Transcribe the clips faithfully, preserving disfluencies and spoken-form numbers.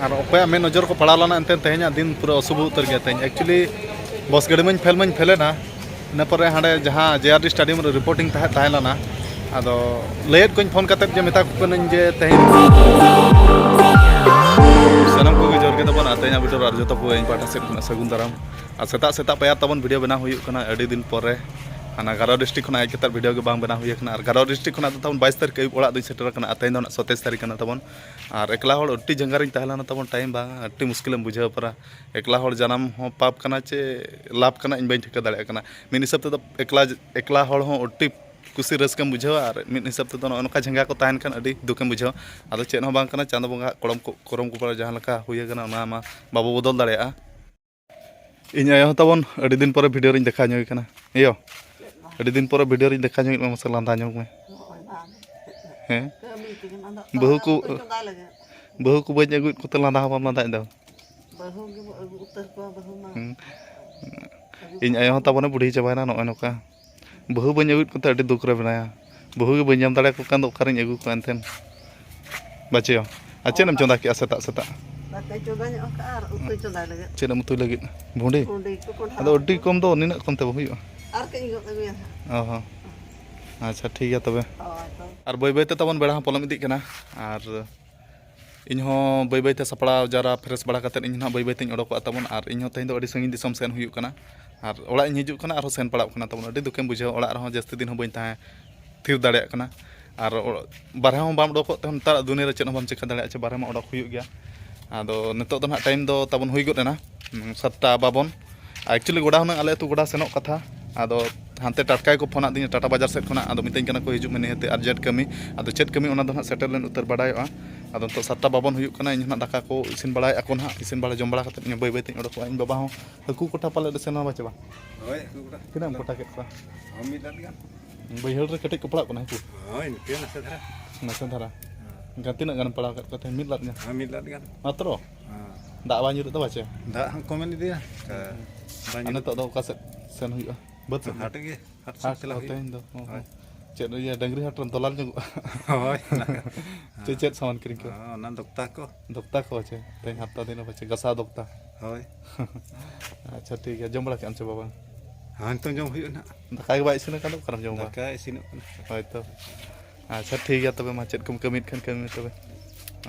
ᱟᱨ ᱚᱠᱚᱭᱟᱜ ᱢᱮᱫ ᱱᱚᱡᱚᱨ ᱠᱚ ᱯᱟᱲᱟᱣ ᱞᱮᱱᱟ ᱮᱱᱛᱮ ᱛᱮᱦᱮᱧᱟᱜ ᱫᱤᱱ ᱯᱩᱨᱟᱹ ᱚᱥᱩᱵ ᱩᱛᱟᱹᱨ ᱜᱮᱭᱟ᱾ ᱛᱮᱦᱮᱧ actually ᱵᱚᱥ ᱜᱟᱹᱰᱤ ᱢᱟᱧ ᱯᱷᱮᱞ ᱢᱟᱧ ᱯᱷᱮᱞ ᱮᱱᱟ, ᱤᱱᱟᱹ ᱯᱚᱨᱮ ᱦᱟᱸᱰᱮ ᱡᱟᱦᱟᱸ ᱡᱮ ᱟᱨ ᱰᱤ ᱥᱴᱮᱰᱤᱭᱟᱢ ᱨᱮ ᱨᱤᱯᱳᱨᱴᱤᱝ ᱛᱟᱦᱮᱸ ᱛᱟᱦᱮᱸ ᱞᱮᱱᱟ᱾ ᱟᱫᱚ ᱞᱟᱹᱭᱮᱫ ᱠᱚᱧ ᱯᱷᱳᱱ ᱠᱟᱛᱮᱫ ᱡᱮ ᱢᱮᱛᱟ ᱠᱚ ᱠᱟᱹᱱᱟᱹᱧ ᱡᱮ ᱛᱮᱦᱮᱧ ᱥᱟᱱᱟᱢ ᱠᱚᱜᱮ ᱡᱚᱦᱟᱨ ᱜᱮ ᱛᱟᱵᱚᱱ᱾ ᱟᱨ ᱛᱮᱦᱮᱧᱟᱜ ᱵᱷᱤᱰᱤᱭᱳ ᱨᱮ ᱟᱨ ᱡᱚᱛᱚ ᱠᱚ ᱤᱧ ᱯᱟᱦᱴᱟ ᱥᱮᱫ ᱠᱷᱚᱱᱟᱜ ᱥᱟᱹᱜᱩᱱ ᱫᱟᱨᱟᱢ᱾ ᱟᱨ ᱥᱮᱛᱟᱜ ᱥᱮᱛᱟᱜ ᱯᱟᱭᱟᱨ ᱛᱟᱵᱚᱱ ᱵᱷᱤᱰᱤᱭᱳ ᱵᱮᱱᱟᱣ ᱦᱩᱭᱩᱜ ᱠᱟᱱᱟ ᱟᱹᱰᱤ ᱫᱤᱱ ᱯᱚᱨᱮ᱾ ᱦᱟᱱᱟ ᱜᱟᱨᱚ ᱰᱤᱥᱴᱨᱤᱠᱴ ᱠᱷᱚᱱᱟᱜ ᱦᱮᱡ ᱠᱟᱛᱮᱫ ᱵᱷᱤᱰᱤᱭᱳ ᱜᱮ ᱵᱟᱝ ᱵᱮᱱᱟᱣ ᱦᱩᱭ ᱟᱠᱟᱱᱟ᱾ ᱟᱨ ᱜᱟᱨᱚ ᱰᱤᱥᱴᱨᱤᱠᱴ ᱠᱷᱚᱱᱟᱜ ᱫᱚ ᱛᱟᱵᱚᱱ ᱵᱟᱭᱤᱥ ᱛᱟᱹᱨᱤᱠᱷ ᱟᱹᱭᱩᱵ ᱚᱲᱟᱜ ᱫᱚᱧ ᱥᱮᱴᱮᱨ ᱟᱠᱟᱱᱟ, ᱟᱨ ᱛᱮᱦᱮᱧ ᱫᱚ ᱱᱟᱜ ᱥᱚᱛᱟᱭᱤᱥ ᱛᱟᱹᱨᱤᱠᱷ ᱠᱟᱱᱟ ᱛᱟᱵᱚᱱ᱾ ᱟᱨ ᱮᱠᱞᱟ ᱦᱚᱲ ᱟᱹᱰᱤ ᱡᱟᱸᱜᱟ ᱨᱤᱧ ᱛᱟᱦᱮᱸ ᱞᱮᱱᱟ ᱛᱟᱵᱚᱱ, ᱴᱟᱭᱤᱢ ᱵᱟᱝ, ᱟᱹᱰᱤ ᱢᱩᱥᱠᱤᱞᱮᱢ ᱵᱩᱡᱷᱟᱹᱣ ᱯᱟᱨᱟ᱾ ᱮᱠᱞᱟ ᱦᱚᱲ ᱡᱟᱱᱟᱢ ᱦᱚᱸ ᱯᱟᱯ ᱠᱟᱱᱟ ᱪᱮ ᱞᱟᱵᱷ ᱠᱟᱱᱟ, ᱤᱧ ᱵᱟᱹᱧ ᱴᱷᱤᱠᱟᱹ ᱫᱟᱲᱮᱭᱟᱜ ᱠᱟᱱᱟ᱾ ᱢᱤᱫ ᱦᱤᱥᱟᱹᱵ ᱛᱮᱫᱚ ᱮᱠᱞᱟ, ᱮᱠᱞᱟ ᱦᱚᱲ ᱦᱚᱸ ᱟᱹᱰᱤ ᱠᱩᱥᱤ ᱨᱟᱹᱥᱠᱟᱹᱢ ᱵᱩᱡᱷᱟᱹᱣᱟ, ᱟᱨ ᱢᱤᱫ ᱦᱤᱥᱟᱹᱵ ᱛᱮᱫᱚ ᱱᱚᱜᱼᱚ ᱱᱚᱝᱠᱟ ᱡᱟᱸᱜᱟ ᱠᱚ ᱛᱟᱦᱮᱱ ᱠᱷᱟᱱ ᱟᱹᱰᱤ ᱫᱩᱠᱮᱢ ᱵᱩᱡᱷᱟᱹᱣᱟ᱾ ᱟᱫᱚ ᱪᱮᱫ ᱦᱚᱸ ᱵᱟᱝ ᱠᱟᱱᱟ, ᱪᱟᱸᱫᱚ ᱵᱚᱸᱜᱟ ᱠᱚᱲᱚᱢ ᱠᱚ, ᱠᱚᱨᱚᱢ ᱠᱚᱯᱟᱞ ᱡᱟᱦᱟᱸ ᱞᱮᱠᱟ ᱦᱩᱭ ᱟᱠᱟᱱᱟ ᱚᱱᱟ ᱢᱟ ᱵᱟᱵᱚ ᱵᱚᱫᱚᱞ ᱫᱟᱲᱮᱭᱟᱜᱼᱟ᱾ ᱤᱧ ᱟᱭᱳ ᱦᱚᱸ ᱛᱟᱵᱚᱱ ᱟᱹᱰᱤ ᱫᱤᱱ ᱯᱚᱨᱮ ᱵᱷᱤᱰᱤᱭᱳ ᱨᱤᱧ ᱫᱮᱠᱷᱟᱣ ᱧᱚᱜ ᱠᱟᱱᱟ᱾ ᱤᱭᱳ, ᱟᱹᱰᱤ ᱫᱤᱱ ᱯᱚᱨᱮ ᱵᱷᱤᱰᱤᱭᱳ ᱨᱤᱧ ᱫᱮᱠᱷᱟᱣ ᱧᱚᱜ ᱢᱮ, ᱢᱟᱥᱮ ᱞᱟᱸᱫᱟ ᱧᱚᱜ ᱢᱮ᱾ ᱦᱮᱸ? ᱵᱟᱹᱦᱩ ᱠᱚ, ᱵᱟᱹᱦᱩ ᱠᱚ ᱵᱟᱹᱧ ᱟᱹᱜᱩᱭᱮᱫ ᱠᱚᱛᱮ ᱞᱟᱸᱫᱟ ᱦᱚᱸ ᱵᱟᱢ ᱞᱟᱸᱫᱟᱭᱮᱫ ᱫᱚ᱾ ᱵᱟᱹᱦᱩ ᱜᱮᱵᱚ ᱟᱹᱜᱩ ᱩᱛᱟᱹᱨ ᱠᱚᱣᱟ, ᱵᱟᱹᱦᱩ ᱢᱟ᱾ ᱦᱩᱸ᱾ ᱤᱧ ᱟᱭᱳ ᱦᱚᱸ ᱛᱟᱵᱚᱱᱮ ᱵᱩᱰᱷᱤ ᱪᱟᱵᱟᱭᱮᱱᱟ ᱱᱚᱜᱼᱚᱭ ᱱᱚᱝᱠᱟ᱾ ᱵᱟᱹᱦᱩ ᱵᱟᱹᱧ ᱟᱹᱜᱩᱭᱮᱫ ᱠᱚᱛᱮ ᱟᱹᱰᱤ ᱫᱩᱠ ᱨᱮ ᱢᱮᱱᱟᱭᱟ᱾ ᱵᱟᱹᱦᱩ ᱜᱮ ᱵᱟᱹᱧ ᱧᱟᱢ ᱫᱟᱲᱮᱭᱟᱠᱚ ᱠᱟᱱ ᱫᱚ ᱚᱠᱟᱨᱤᱧ ᱟᱹᱜᱩ ᱠᱚᱣᱟ ᱮᱱᱛᱮ᱾ ᱵᱟᱪᱮᱭᱚ᱾ ᱟᱨ ᱪᱮᱫ ᱮᱢ ᱪᱚᱸᱫᱟ ᱠᱮᱜᱼᱟ ᱥᱮᱛᱟᱜ ᱥᱮᱛᱟᱜ? ᱫᱟᱠᱟᱧ ᱪᱚᱸᱫᱟ ᱧᱚᱜ ᱟᱠᱟᱫᱼᱟ ᱟᱨ ᱩᱛᱩ ᱪᱚᱸᱫᱟᱭ ᱞᱟᱹᱜᱤᱫ᱾ ᱪᱮᱫ ᱮᱢ ᱩᱛᱩᱭ ᱞᱟᱹᱜᱤᱫ? ᱵᱷᱩᱸᱰᱤ? ᱵᱷᱩᱸᱰᱤ ᱠᱚ, ᱠᱚᱸᱰᱷᱟ ᱟᱫᱚ ᱟᱹᱰᱤ ᱠᱚ᱾ ᱠᱚᱢ ᱫᱚ, ᱱᱤᱱᱟᱹᱜ ᱠᱚᱢ ᱛᱮ ᱵᱟᱝ ᱦᱩᱭᱩᱜᱼᱟ᱾ ᱟᱨ ᱠᱟᱹᱡ ᱤᱧ ᱜᱚᱫ ᱟᱹᱜᱩᱭᱟ ᱦᱟᱸᱜ᱾ ᱚ ᱦᱚᱸ᱾ ᱟᱪᱪᱷᱟ, ᱴᱷᱤᱠ ᱜᱮᱭᱟ ᱛᱚᱵᱮ᱾ ᱦᱳᱭ ᱛᱚ᱾ ᱟᱨ ᱵᱟᱹᱭ ᱵᱟᱹᱭ ᱛᱮ ᱛᱟᱵᱚᱱ ᱵᱮᱲᱟ ᱦᱚᱸ ᱯᱚᱞᱚᱢ ᱤᱫᱤᱜ ᱠᱟᱱᱟ᱾ ᱟᱨ ᱤᱧ ᱦᱚᱸ ᱵᱟᱹᱭ ᱵᱟᱹᱭ ᱛᱮ ᱥᱟᱯᱲᱟᱣ ᱡᱟᱣᱨᱟ, ᱯᱷᱨᱮᱥ ᱵᱟᱲᱟ ᱠᱟᱛᱮᱫ ᱤᱧ ᱦᱚᱸ ᱱᱟᱦᱟᱜ ᱵᱟᱹᱭ ᱵᱟᱹᱭ ᱛᱮᱧ ᱚᱰᱚᱠᱚᱜᱼᱟ ᱛᱟᱵᱚᱱ᱾ ᱟᱨ ᱤᱧ ᱦᱚᱸ ᱛᱮᱦᱮᱧ ᱫᱚ ᱟᱹᱰᱤ ᱥᱟᱺᱜᱤᱧ ᱫᱤᱥᱚᱢ ᱥᱮᱱ ᱦᱩᱭᱩᱜ ᱠᱟᱱᱟ᱾ ᱟᱨ ᱚᱲᱟᱜ ᱤᱧ ᱦᱤᱡᱩᱜ ᱠᱟᱱᱟ, ᱟᱨᱦᱚᱸ ᱥᱮᱱ ᱯᱟᱲᱟᱜ ᱠᱟᱱᱟ ᱛᱟᱵᱚᱱ᱾ ᱟᱹᱰᱤ ᱫᱩᱠᱮᱢ ᱵᱩᱡᱷᱟᱹᱣᱟ, ᱚᱲᱟᱜ ᱨᱮᱦᱚᱸ ᱡᱟᱹᱥᱛᱤ ᱫᱤᱱ ᱦᱚᱸ ᱵᱟᱹᱧ ᱛᱟᱦᱮᱸ ᱛᱷᱤᱨ ᱫᱟᱲᱮᱭᱟᱜ ᱠᱟᱱᱟ᱾ ᱟᱨ ᱚ-, ᱵᱟᱨᱦᱮ ᱦᱚᱸ ᱵᱟᱢ ᱚᱰᱚᱠᱚᱜ ᱛᱮ ᱱᱮᱛᱟᱨᱟᱜ ᱫᱩᱱᱤᱭᱟᱹ ᱨᱮ ᱪᱮᱫ ᱦᱚᱸ ᱵᱟᱢ ᱪᱤᱠᱟᱹ ᱫᱟᱲᱮᱭᱟᱜᱼᱟ, ᱪᱮ ᱵᱟᱨᱦᱮ ᱢᱟ ᱚᱰᱚᱠ ᱦᱩᱭᱩᱜ ᱜᱮᱭᱟ᱾ ᱟᱫᱚ ᱱᱤᱛᱚᱜ ᱫᱚ ᱱᱟᱦᱟᱜ ᱴᱟᱭᱤᱢ ᱫᱚ ᱛᱟᱵᱚᱱ ᱦᱩᱭ ᱜᱚᱫ ᱮᱱᱟ, ᱦᱩᱸ, ᱥᱟᱛᱴᱟ ᱵᱟᱵᱚᱱ᱾ ᱟᱨ actually ᱜᱚᱰᱟ ᱦᱩᱱᱟᱹᱝ ᱟᱞᱮ ᱟᱹᱛᱩ ᱜᱚᱰᱟ ᱥᱮᱱᱚᱜ ᱠᱟᱛᱷᱟ, ᱟᱫᱚ ᱦᱟᱱᱛᱮ ᱴᱟᱴᱠᱟ ᱜᱮᱠᱚ ᱯᱷᱳᱱᱟᱫ ᱫᱤᱧᱟ ᱴᱟᱴᱟ ᱵᱟᱡᱟᱨ ᱥᱮᱫ ᱠᱷᱚᱱᱟᱜ, ᱟᱫᱚ ᱢᱤᱛᱟᱹᱧ ᱠᱟᱱᱟ ᱠᱚ ᱦᱤᱡᱩᱜ ᱢᱮ ᱱᱤᱦᱟᱹᱛ urgent ᱠᱟᱹᱢᱤ᱾ ᱟᱫᱚ ᱪᱮᱫ ᱠᱟᱹᱢᱤ ᱚᱱᱟ ᱫᱚ ᱱᱟᱦᱟᱜ ᱥᱮᱴᱮᱨ ᱞᱮᱱ ᱩᱛᱟᱹᱨ ᱵᱟᱰᱟᱭᱚᱜᱼᱟ᱾ ᱟᱫᱚ ᱱᱤᱛᱚᱜ ᱥᱟᱛᱴᱟ ᱵᱟᱵᱚᱱ ᱦᱩᱭᱩᱜ ᱠᱟᱱᱟ, ᱤᱧ ᱦᱚᱸ ᱱᱟᱦᱟᱜ ᱫᱟᱠᱟ ᱠᱚ ᱤᱥᱤᱱ ᱵᱟᱲᱟᱭᱮᱫᱼᱟ ᱠᱚ ᱱᱟᱦᱟᱜ, ᱤᱥᱤᱱ ᱵᱟᱲᱟ ᱡᱚᱢ ᱵᱟᱲᱟ ᱠᱟᱛᱮᱫ ᱤᱧ ᱵᱟᱹᱭ ᱵᱟᱹᱭ ᱛᱮᱧ ᱚᱰᱚᱠᱚᱜᱼᱟ᱾ ᱤᱧ ᱵᱟᱵᱟ ᱦᱚᱸ ᱦᱟᱹᱠᱩ ᱠᱚᱴᱟ ᱯᱟᱞᱮᱫ ᱮ ᱥᱮᱱᱟ ᱵᱟ ᱪᱮ ᱵᱟᱝ? ᱦᱳᱭ, ᱦᱟᱹᱠᱩ ᱠᱚᱴᱟ᱾ ᱛᱤᱱᱟᱹᱜ ᱮᱢ ᱠᱚᱴᱟ ᱠᱮᱫ ᱠᱚᱣᱟ? ᱦᱚᱸ, ᱢᱤᱫ ᱞᱟᱫ ᱜᱟᱱ᱾ ᱦᱚᱸ, ᱢᱤᱫ ᱞᱟᱫ ᱜᱟᱱ᱾ ᱵᱟᱹᱭᱦᱟᱹᱲ ᱨᱮ ᱠᱟᱹᱴᱤᱡ ᱠᱚ ᱯᱟᱲᱟᱜ ᱠᱟᱱᱟ ᱦᱟᱹᱠᱩ? ᱦᱳᱭ, ᱤᱱᱠᱟᱹ ᱱᱟᱥᱮ ᱫᱷᱟᱨᱟ᱾ ᱱᱟᱥᱮ ᱫᱷᱟᱨᱟ? ᱦᱮᱸ᱾ ᱮᱱᱠᱷᱟᱱ ᱛᱤᱱᱟᱹᱜ ᱜᱟᱱᱮᱢ ᱯᱟᱲᱟᱣ ᱠᱮᱫ ᱠᱚᱣᱟ ᱛᱮᱦᱮᱧ? ᱢᱤᱫ ᱞᱟᱫ ᱜᱟᱱ? ᱦᱮᱸ, ᱢᱤᱫ ᱞᱟᱫ ᱜᱟᱱ᱾ ᱢᱟᱛᱨᱚ? ᱦᱮᱸ᱾ ᱫᱟᱜ ᱵᱟᱝ ᱧᱩᱨᱩᱜ ᱛᱟᱢᱟ ᱪᱮ? ᱫᱟᱜ ᱦᱚᱸ ᱠᱚᱢᱮᱱ ᱤᱫᱤᱭᱟ᱾ ᱦᱮᱸ᱾ ᱵᱟᱝ ᱟᱨ ᱧᱩᱨᱩᱜ᱾ ᱱᱤᱛᱚᱜ ᱫᱚ ᱚᱠᱟ ᱥᱮᱫ ᱥᱮᱱ ᱦᱩᱭᱩᱜᱼᱟ? ᱵᱟᱹᱫᱽ ᱥᱮᱫ ᱜᱮ? ᱦᱟᱴ ᱜᱮ, ᱦᱟᱴ ᱥᱮᱫ ᱦᱟᱴ ᱪᱟᱞᱟᱜ ᱠᱚ ᱦᱩᱭᱩᱜᱼᱟ᱾ ᱛᱮᱦᱮᱧ ᱫᱚ? ᱦᱚᱸ, ᱦᱳᱭ᱾ ᱦᱚᱸ᱾ ᱪᱮᱫ ᱤᱭᱟᱹ ᱰᱟᱹᱝᱨᱤ ᱦᱟᱴ ᱨᱮᱢ ᱫᱚᱞᱟᱞ ᱧᱚᱜᱚᱜᱼᱟ? ᱦᱳᱭ᱾ ᱪᱮᱫ ᱪᱮᱫ ᱥᱟᱢᱟᱱ ᱠᱤᱨᱤᱧ ᱠᱚ? ᱦᱚᱸ, ᱚᱱᱟ ᱫᱚᱠᱛᱟ ᱠᱚ᱾ ᱫᱚᱠᱛᱟ ᱠᱚ ᱪᱮ? ᱛᱮᱦᱮᱧ ᱦᱟᱯᱛᱟ ᱫᱤᱱ ᱯᱟᱪᱮ ᱜᱟᱥᱟᱣ ᱫᱚᱠᱛᱟ᱾ ᱦᱳᱭ᱾ ᱟᱪᱪᱷᱟ, ᱴᱷᱤᱠ ᱜᱮᱭᱟ, ᱡᱚᱢ ᱵᱟᱲᱟ ᱠᱮᱫ ᱟᱢ ᱪᱮ ᱵᱟᱵᱟ? ᱦᱳᱭ, ᱱᱤᱛᱚᱝ ᱡᱚᱢ ᱦᱩᱭᱩᱜᱼᱟ ᱱᱟᱦᱟᱜ᱾ ᱫᱟᱠᱟ ᱜᱮ ᱵᱟᱭ ᱤᱥᱤᱱ ᱟᱠᱟᱱ ᱫᱚ ᱚᱠᱟᱨᱮᱢ ᱡᱚᱢᱟ? ᱫᱟᱠᱟ ᱤᱥᱤᱱᱚᱜ ᱠᱟᱱᱟ᱾ ᱦᱳᱭ ᱛᱚ᱾ ᱟᱪᱪᱷᱟ, ᱴᱷᱤᱠ ᱜᱮᱭᱟ ᱛᱚᱵᱮ, ᱢᱟ ᱪᱮᱫ ᱠᱚᱢ ᱠᱟᱹᱢᱤᱭᱮᱫ ᱠᱷᱟᱱ ᱠᱟᱹᱢᱤ ᱢᱮ ᱛᱚᱵᱮ᱾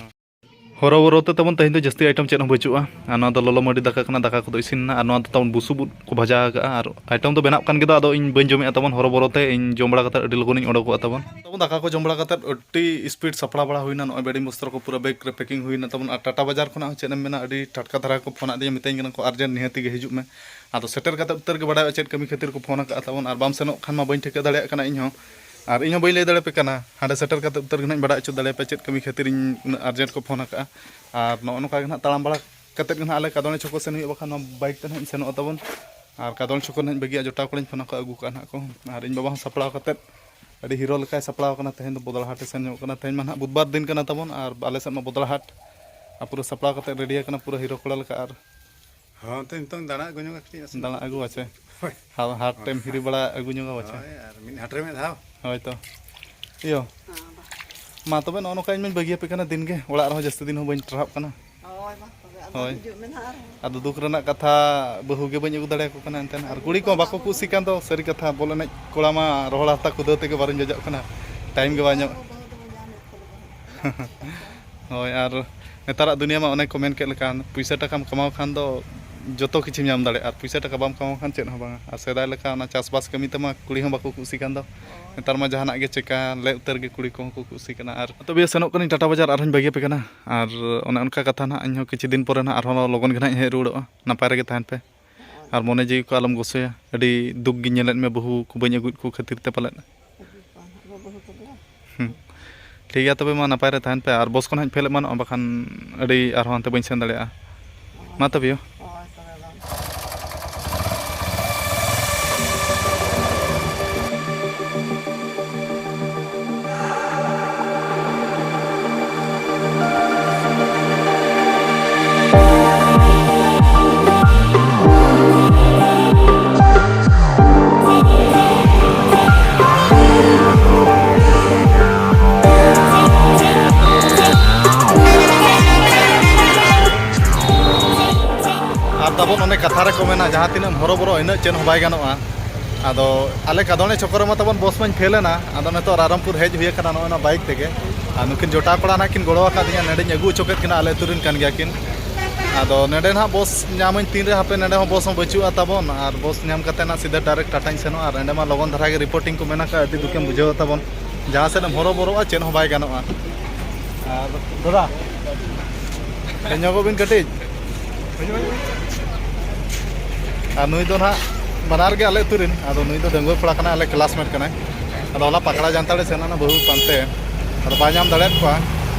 ᱦᱚᱨᱚᱵᱚᱨᱚ ᱛᱮ ᱛᱟᱵᱚᱱ ᱛᱮᱦᱮᱧ ᱫᱚ ᱡᱟᱹᱥᱛᱤ ᱟᱭᱴᱮᱢ ᱪᱮᱫ ᱦᱚᱸ ᱵᱟᱹᱪᱩᱜᱼᱟ᱾ ᱟᱨ ᱱᱚᱣᱟ ᱫᱚ ᱞᱚᱞᱚ ᱢᱟᱹᱰᱤ ᱫᱟᱠᱟ ᱠᱟᱱᱟ, ᱫᱟᱠᱟ ᱠᱚᱫᱚ ᱤᱥᱤᱱ ᱮᱱᱟ᱾ ᱟᱨ ᱱᱚᱣᱟ ᱫᱚ ᱛᱟᱵᱚᱱ ᱵᱩᱥᱩᱵ ᱩᱫ ᱠᱚ ᱵᱷᱟᱡᱟ ᱟᱠᱟᱜᱼᱟ᱾ ᱟᱨ ᱟᱭᱴᱮᱢ ᱫᱚ ᱵᱮᱱᱟᱜ ᱠᱟᱱ ᱜᱮ, ᱟᱫᱚ ᱤᱧ ᱵᱟᱹᱧ ᱡᱚᱢᱮᱜᱼᱟ ᱛᱟᱵᱚᱱ, ᱦᱚᱨᱚᱵᱚᱨᱚ ᱛᱮ ᱤᱧ ᱡᱚᱢ ᱵᱟᱲᱟ ᱠᱟᱛᱮ ᱟᱹᱰᱤ ᱞᱚᱜᱚᱱᱤᱧ ᱚᱰᱚᱠᱚᱜᱼᱟ ᱛᱟᱵᱚᱱ᱾ ᱛᱟᱵᱚᱱ ᱫᱟᱠᱟ ᱠᱚ ᱡᱚᱢ ᱵᱟᱲᱟ ᱠᱟᱛᱮ ᱟᱹᱰᱤ ᱥᱯᱤᱰ ᱥᱟᱯᱲᱟᱣ ᱵᱟᱲᱟ ᱦᱩᱭᱱᱟ᱾ ᱱᱚᱜᱼᱚᱭ ᱵᱮᱰᱤᱝ ᱵᱚᱥᱛᱨᱚ ᱠᱚ ᱯᱩᱨᱟᱹ ᱵᱮᱜᱽ ᱨᱮ ᱯᱮᱠᱤᱝ ᱦᱩᱭᱱᱟ ᱛᱟᱵᱚᱱ᱾ ᱟᱨ ᱴᱟᱴᱟ ᱵᱟᱡᱟᱨ ᱠᱷᱚᱱᱟᱜ ᱦᱚᱸ ᱪᱮᱫ ᱮᱢ ᱢᱮᱱᱟ, ᱟᱹᱰᱤ ᱴᱟᱴᱠᱟ ᱫᱷᱟᱨᱟ ᱠᱚ ᱯᱷᱳᱱ ᱟᱫᱤᱧᱟ, ᱢᱤᱛᱟᱹᱧ ᱠᱟᱱᱟ ᱠᱚ, "ᱟᱨᱡᱮᱱᱴ ᱱᱤᱦᱟᱹᱛᱤ ᱜᱮ ᱦᱤᱡᱩᱜ ᱢᱮ᱾" ᱟᱫᱚ ᱥᱮᱴᱮᱨ ᱠᱟᱛᱮ ᱩᱛᱟᱹᱨ ᱜᱮ ᱵᱟᱰᱟᱭᱚᱜᱼᱟ ᱪᱮᱫ ᱠᱟᱹᱢᱤ ᱠᱷᱟᱹᱛᱤᱨ ᱠᱚ ᱯᱷᱳᱱ ᱟᱠᱟᱫᱼᱟ ᱛᱟᱵᱚᱱ᱾ ᱟᱨ ᱵᱟᱢ ᱥᱮᱱᱚᱜ ᱠᱷᱟᱱ ᱢᱟ ᱵᱟᱹᱧ ᱴᱷᱤᱠᱟᱹ ᱫᱟᱲᱮᱭᱟᱜ ᱠᱟᱱᱟ ᱤᱧ ᱦᱚᱸ᱾ ᱟᱨ ᱤᱧ ᱦᱚᱸ ᱵᱟᱹᱧ ᱞᱟᱹᱭ ᱫᱟᱲᱮᱭᱟᱯᱮ ᱠᱟᱱᱟ, ᱦᱟᱸᱰᱮ ᱥᱮᱴᱮᱨ ᱠᱟᱛᱮ ᱩᱛᱟᱹᱨ ᱜᱮ ᱱᱟᱦᱟᱜ ᱤᱧ ᱵᱟᱰᱟᱭ ᱦᱚᱪᱚ ᱫᱟᱲᱮᱭᱟᱯᱮᱭᱟ ᱪᱮᱫ ᱠᱟᱹᱢᱤ ᱠᱷᱟᱹᱛᱤᱨ ᱤᱧ ᱩᱱᱟᱹᱜ ᱟᱨᱡᱮᱱᱴ ᱠᱚ ᱯᱷᱳᱱ ᱟᱠᱟᱫᱼᱟ᱾ ᱟᱨ ᱱᱚᱜᱼᱚ ᱱᱚᱝᱠᱟ ᱜᱮ ᱱᱟᱦᱟᱜ ᱛᱟᱲᱟᱢ ᱵᱟᱲᱟ ᱠᱟᱛᱮᱫ ᱜᱮ ᱱᱟᱦᱟᱜ ᱟᱞᱮ ᱠᱟᱫᱚᱬᱮ ᱪᱷᱚᱠᱚ ᱥᱮᱱ ᱦᱩᱭᱩᱜᱼᱟ, ᱵᱟᱠᱷᱟᱱ ᱱᱚᱣᱟ ᱵᱟᱭᱤᱠ ᱛᱮ ᱱᱟᱦᱟᱜ ᱤᱧ ᱥᱮᱱᱚᱜᱼᱟ ᱛᱟᱵᱚᱱ᱾ ᱟᱨ ᱠᱟᱫᱚᱬᱮ ᱪᱷᱚᱠᱚ ᱱᱟᱦᱟᱜ ᱤᱧ ᱵᱟᱹᱜᱤᱭᱟ, ᱡᱚᱴᱟᱣ ᱠᱚᱲᱟᱧ ᱯᱷᱳᱱ ᱟᱠᱚᱣᱟ, ᱟᱹᱜᱩ ᱠᱟᱜᱼᱟ ᱱᱟᱦᱟᱜ ᱠᱚ᱾ ᱟᱨ ᱤᱧ ᱵᱟᱵᱟ ᱦᱚᱸ ᱥᱟᱯᱲᱟᱣ ᱠᱟᱛᱮᱫ ᱟᱹᱰᱤ ᱦᱤᱨᱳ ᱞᱮᱠᱟᱭ ᱥᱟᱯᱲᱟᱣ ᱠᱟᱱᱟ᱾ ᱛᱮᱦᱮᱧ ᱫᱚ ᱵᱚᱫᱽᱲᱟ ᱦᱟᱴ ᱮ ᱥᱮᱱ ᱧᱚᱜ ᱠᱟᱱᱟ᱾ ᱛᱮᱦᱮᱧ ᱢᱟ ᱱᱟᱦᱟᱜ ᱵᱩᱫᱷᱵᱟᱨ ᱫᱤᱱ ᱠᱟᱱᱟ ᱛᱟᱵᱚᱱ, ᱟᱨ ᱟᱞᱮ ᱥᱮᱫ ᱢᱟ ᱵᱚᱫᱽᱲᱟ ᱦᱟᱴ᱾ ᱟᱨ ᱯᱩᱨᱟᱹ ᱥᱟᱯᱲᱟᱣ ᱠᱟᱛᱮᱫ ᱨᱮᱰᱤ ᱟᱠᱟᱱᱟ ᱯᱩᱨᱟᱹ ᱦᱤᱨᱳ ᱠᱚᱲᱟ ᱞᱮᱠᱟ᱾ ᱟᱨ ᱦᱚᱸ, ᱛᱚ ᱱᱤᱛᱚᱝ ᱫᱟᱬᱟ ᱟᱹᱜᱩ ᱧᱚᱜ ᱠᱟᱹᱴᱤᱡ ᱱᱟᱥᱮ᱾ ᱫᱟᱬᱟ ᱟᱹᱜᱩ ᱟᱪᱮ? ᱦᱳᱭ᱾ ᱦᱟ-, ᱦᱟᱴ ᱴᱟᱭᱤᱢ ᱦᱤᱨᱤ ᱵᱟᱲᱟ ᱟᱹᱜᱩ ᱧᱚᱜᱟ ᱟᱪᱮ? ᱦᱳᱭ, ᱟᱨ ᱢᱤᱫ ᱦᱟᱴ ᱨᱮ ᱢᱤᱫ ᱫᱷᱟᱣ᱾ ᱦᱳᱭ ᱛᱚ᱾ ᱤᱭᱳ᱾ ᱢᱟ ᱛᱚᱵᱮ ᱱᱚᱜᱼᱚ ᱱᱚᱝᱠᱟ ᱤᱧ ᱢᱟᱧ ᱵᱟᱹᱜᱤᱭᱟᱯᱮ ᱠᱟᱱᱟ ᱫᱤᱱ ᱜᱮ, ᱚᱲᱟᱜ ᱨᱮᱦᱚᱸ ᱡᱟᱹᱥᱛᱤ ᱫᱤᱱ ᱦᱚᱸ ᱵᱟᱹᱧ ᱴᱟᱨᱦᱟᱜ ᱠᱟᱱᱟ᱾ ᱦᱳᱭ, ᱢᱟ ᱛᱚᱵᱮ ᱟᱫᱚ ᱦᱳᱭ᱾ ᱦᱤᱡᱩᱜ ᱢᱮ ᱱᱟᱦᱟᱜ ᱟᱨᱦᱚᱸ᱾ ᱟᱫᱚ ᱫᱩᱠ ᱨᱮᱱᱟᱜ ᱠᱟᱛᱷᱟ, ᱵᱟᱹᱦᱩ ᱜᱮ ᱵᱟᱹᱧ ᱟᱹᱜᱩ ᱫᱟᱲᱮᱭᱟᱠᱚ ᱠᱟᱱᱟ ᱮᱱᱛᱮ᱾ ᱟᱨ ᱠᱩᱲᱤ ᱠᱚᱦᱚᱸ ᱵᱟᱠᱚ ᱠᱩᱥᱤᱜ ᱠᱟᱱ ᱫᱚ, ᱥᱟᱹᱨᱤ ᱠᱟᱛᱷᱟ, ᱵᱚᱞ ᱮᱱᱮᱡ ᱠᱚᱲᱟ ᱢᱟ ᱨᱚᱦᱚᱲ ᱦᱟᱨᱛᱟ ᱠᱷᱩᱫᱟᱹᱣ ᱛᱮᱜᱮ ᱵᱟᱨᱚᱧ ᱡᱚᱡᱚᱜ ᱠᱟᱱᱟ, ᱴᱟᱭᱤᱢ ᱜᱮ ᱵᱟᱭ ᱧᱟᱢ᱾ ᱦᱳᱭ, ᱟᱨ ᱱᱮᱛᱟᱨᱟᱜ ᱫᱩᱱᱤᱭᱟᱹ ᱢᱟ ᱚᱱᱮ ᱠᱚ ᱢᱮᱱ ᱠᱮᱫ ᱞᱮᱠᱟ, ᱯᱩᱭᱥᱟᱹ ᱴᱟᱠᱟᱢ ᱠᱟᱢᱟᱣ ᱠᱷᱟᱱ ᱫᱚ ᱡᱚᱛᱚ ᱠᱤᱪᱷᱩᱢ ᱧᱟᱢ ᱫᱟᱲᱮᱭᱟᱜᱼᱟ, ᱟᱨ ᱯᱩᱭᱥᱟᱹ ᱴᱟᱠᱟ ᱵᱟᱢ ᱠᱟᱢᱟᱣ ᱠᱷᱟᱱ ᱪᱮᱫ ᱦᱚᱸ ᱵᱟᱝᱟ᱾ ᱟᱨ ᱥᱮᱫᱟᱭ ᱞᱮᱠᱟ ᱚᱱᱟ ᱪᱟᱥᱵᱟᱥ ᱠᱟᱹᱢᱤ ᱛᱮᱢᱟ ᱠᱩᱲᱤ ᱦᱚᱸ ᱵᱟᱠᱚ ᱠᱩᱥᱤ ᱠᱟᱱ ᱫᱚ, ᱱᱮᱛᱟᱨ ᱢᱟ ᱡᱟᱦᱟᱱᱟᱜ ᱜᱮ ᱪᱮᱠᱟ ᱞᱮ ᱩᱛᱟᱹᱨ ᱜᱮ ᱠᱩᱲᱤ ᱠᱚᱦᱚᱸ ᱠᱚ ᱠᱩᱥᱤ ᱠᱟᱱᱟ᱾ ᱟᱨ ᱛᱚᱵᱮ ᱥᱮᱱᱚᱜ ᱠᱟᱹᱱᱟᱹᱧ ᱴᱟᱴᱟ ᱵᱟᱡᱟᱨ, ᱟᱨᱦᱚᱸᱧ ᱵᱟᱹᱜᱤ ᱟᱯᱮ ᱠᱟᱱᱟ᱾ ᱟᱨ ᱚᱱᱮ ᱚᱱᱠᱟ ᱠᱟᱛᱷᱟ ᱱᱟᱦᱟᱜ, ᱤᱧᱦᱚᱸ ᱠᱤᱪᱷᱩ ᱫᱤᱱ ᱯᱚᱨᱮ ᱱᱟᱦᱟᱜ ᱟᱨᱦᱚᱸ ᱞᱚᱜᱚᱱ ᱜᱮ ᱱᱟᱦᱟᱜ ᱤᱧ ᱦᱮᱡ ᱨᱩᱣᱟᱹᱲᱚᱜᱼᱟ᱾ ᱱᱟᱯᱟᱭ ᱨᱮᱜᱮ ᱛᱟᱦᱮᱱ ᱯᱮ᱾ ᱟᱨ ᱢᱚᱱᱮ ᱡᱤᱣᱤ ᱠᱚ ᱟᱞᱚᱢ ᱜᱚᱥᱚᱭᱟ᱾ ᱟᱹᱰᱤ ᱫᱩᱠ ᱜᱤᱧ ᱧᱮᱞᱮᱫ ᱢᱮ, ᱵᱟᱹᱦᱩ ᱠᱚ ᱵᱟᱹᱧ ᱟᱹᱜᱩᱭᱮᱫ ᱠᱚ ᱠᱷᱟᱹᱛᱤᱨ ᱛᱮ ᱯᱟᱞᱮᱫ᱾ ᱦᱩᱸ᱾ ᱴᱷᱤᱠ ᱜᱮᱭᱟ ᱛᱚᱵᱮ, ᱢᱟ ᱱᱟᱯᱟᱭ ᱨᱮ ᱛᱟᱦᱮᱱ ᱯᱮ, ᱟᱨ ᱵᱚᱥ ᱠᱚ ᱱᱟᱦᱟᱜ ᱤᱧ ᱯᱷᱮᱞ ᱮᱢᱟᱱᱚᱜᱼᱟ, ᱵᱟᱠᱷᱟᱱ ᱟᱹᱰᱤ ᱟᱨᱦᱚᱸ ᱦᱟᱱᱛᱮ ᱵᱟᱹᱧ ᱥᱮᱱ ᱫᱟᱲᱮᱭᱟᱜᱼᱟ᱾ ᱢᱟ ᱛᱚᱵᱮ ᱭᱳ᱾ ᱦᱳᱭ, ᱛᱚᱵᱮ ᱵᱟᱝ᱾ ᱛᱟᱵᱚᱱ ᱚᱱᱮ ᱠᱟᱛᱷᱟ ᱨᱮᱠᱚ ᱢᱮᱱᱟ, ᱡᱟᱦᱟᱸ ᱛᱤᱱᱟᱹᱜ ᱮᱢ ᱦᱚᱨᱚᱵᱚᱨᱚ, ᱤᱱᱟᱹᱜ ᱪᱮᱫ ᱦᱚᱸ ᱵᱟᱭ ᱜᱟᱱᱚᱜᱼᱟ᱾ ᱟᱫᱚ ᱟᱞᱮ ᱠᱟᱫᱚᱬᱮ ᱪᱷᱚᱠᱚ ᱨᱮᱢᱟ ᱛᱟᱵᱚᱱ ᱵᱚᱥ ᱢᱟᱧ ᱯᱷᱮᱞ ᱮᱱᱟ᱾ ᱟᱫᱚ ᱱᱤᱛᱚᱜ ᱨᱟᱭᱨᱚᱝᱯᱩᱨ ᱦᱮᱡ ᱦᱩᱭ ᱟᱠᱟᱱᱟ ᱱᱚᱜᱼᱚᱭ ᱱᱚᱣᱟ ᱵᱟᱭᱤᱠ ᱛᱮᱜᱮ᱾ ᱟᱨ ᱱᱩᱠᱤᱱ ᱡᱚᱴᱟᱣ ᱠᱚᱲᱟ ᱱᱟᱜ ᱠᱤᱱ ᱜᱚᱲᱚ ᱟᱠᱟᱫᱤᱧᱟ, ᱱᱚᱸᱰᱮᱧ ᱟᱹᱜᱩ ᱦᱚᱪᱚ ᱠᱮᱫ ᱠᱤᱱᱟ, ᱟᱞᱮ ᱟᱹᱛᱩ ᱨᱮᱱ ᱠᱟᱱ ᱜᱮᱭᱟ ᱠᱤᱱ᱾ ᱟᱫᱚ ᱱᱚᱸᱰᱮ ᱱᱟᱦᱟᱜ ᱵᱚᱥ ᱧᱟᱢᱟᱹᱧ ᱛᱤᱱᱨᱮ, ᱦᱟᱯᱮ, ᱱᱚᱸᱰᱮ ᱦᱚᱸ ᱵᱚᱥ ᱦᱚᱸ ᱵᱟᱹᱪᱩᱜᱼᱟ ᱛᱟᱵᱚᱱ, ᱟᱨ ᱵᱚᱥ ᱧᱟᱢ ᱠᱟᱛᱮ ᱱᱟᱜ ᱥᱤᱫᱷᱟᱹ ᱰᱟᱭᱨᱮᱠᱴ ᱴᱟᱴᱟᱧ ᱥᱮᱱᱚᱜᱼᱟ᱾ ᱟᱨ ᱱᱚᱸᱰᱮ ᱢᱟ ᱞᱚᱜᱚᱱ ᱫᱷᱟᱨᱟ ᱜᱮ ᱨᱤᱯᱳᱨᱴᱤᱝ ᱠᱚ ᱢᱮᱱᱟᱜ ᱟᱠᱟᱫ, ᱟᱹᱰᱤ ᱫᱩᱠᱮᱢ ᱵᱩᱡᱷᱟᱹᱣᱟ ᱛᱟᱵᱚᱱ᱾ ᱡᱟᱦᱟᱸ ᱥᱮᱫ ᱮᱢ ᱦᱚᱨᱚᱵᱚᱨᱚᱜᱼᱟ, ᱪᱮᱫ ᱦᱚᱸ ᱵᱟᱭ ᱜᱟᱱᱚᱜᱼᱟ᱾ ᱟᱨ ᱫᱟᱫᱟ, ᱦᱮᱡ ᱧᱚᱜᱚᱜ ᱵᱤᱱ ᱠᱟᱹᱴᱤᱡ᱾ ᱟᱨ ᱱᱩᱭ ᱫᱚ ᱱᱟᱦᱟᱜ ᱵᱟᱱᱟᱨ ᱜᱮ ᱟᱞᱮ ᱟᱹᱛᱩ ᱨᱮᱱ᱾ ᱟᱫᱚ ᱱᱩᱭ ᱫᱚ ᱰᱟᱺᱜᱩᱣᱟᱹ ᱠᱚᱲᱟ ᱠᱟᱱᱟᱭ, ᱟᱞᱮ ᱠᱞᱟᱥᱢᱮᱴ ᱠᱟᱱᱟᱭ᱾ ᱟᱫᱚ ᱦᱚᱞᱟ ᱯᱟᱠᱲᱟ ᱡᱟᱱᱛᱟᱲ ᱮ ᱥᱮᱱ ᱞᱮᱱᱟ ᱵᱟᱹᱦᱩ ᱯᱟᱱᱛᱮ, ᱟᱫᱚ ᱵᱟᱭ ᱧᱟᱢ ᱫᱟᱲᱮᱭᱟᱫ ᱠᱚᱣᱟ᱾